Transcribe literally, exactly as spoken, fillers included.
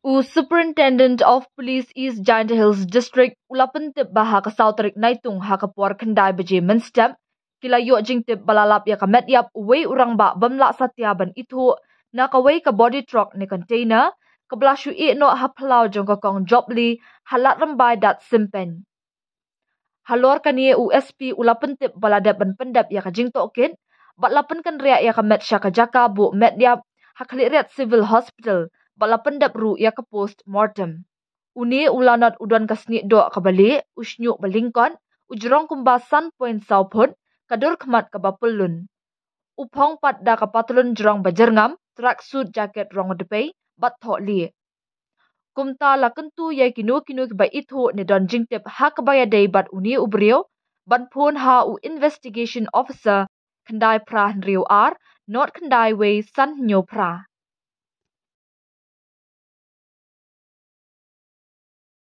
U Superintendent of Police East Jaintia Hills District u la pyntip ba ha ka saw tarik Naitung ha ka por khyndai baje mynstep, ki la ïoh jingtip ba la lap ïa ka met ïap uwei u rangbah bym lah satia ban ithuh na kawei ka body truck ne container, kaba la shu ïeh noh ha phyllaw jong ka kong jop li ha Lad Rymbai Dad Sympein. Halor kane u S P u la pyntip ba la dep ban pyndep ïa ka jingtohkit, bad la pynkynriah ïa ka met sha ka jaka buh met ïap ha Khliehriat Civil Hospital, bad la pyndep ruh ïa ka post mortem. Une u lanot u don ka snieh doh kaba lieh, u shñiuh ba lyngkot, u jrong kumba san point saw phut, ka dur khmat kaba pyllun. U phong pat da ka patlun jrong ba jyrngam, tracksuit jacket rong dpei, bad thoh lieh. Kumta la kyntu ïa kino kino kiba ithuh ne don jingtip ha kaba ïadei bad une u briew, ban phone ha u investigation officer khyndai phra hynriew ar, nod khyndai wei san hynñiew phra.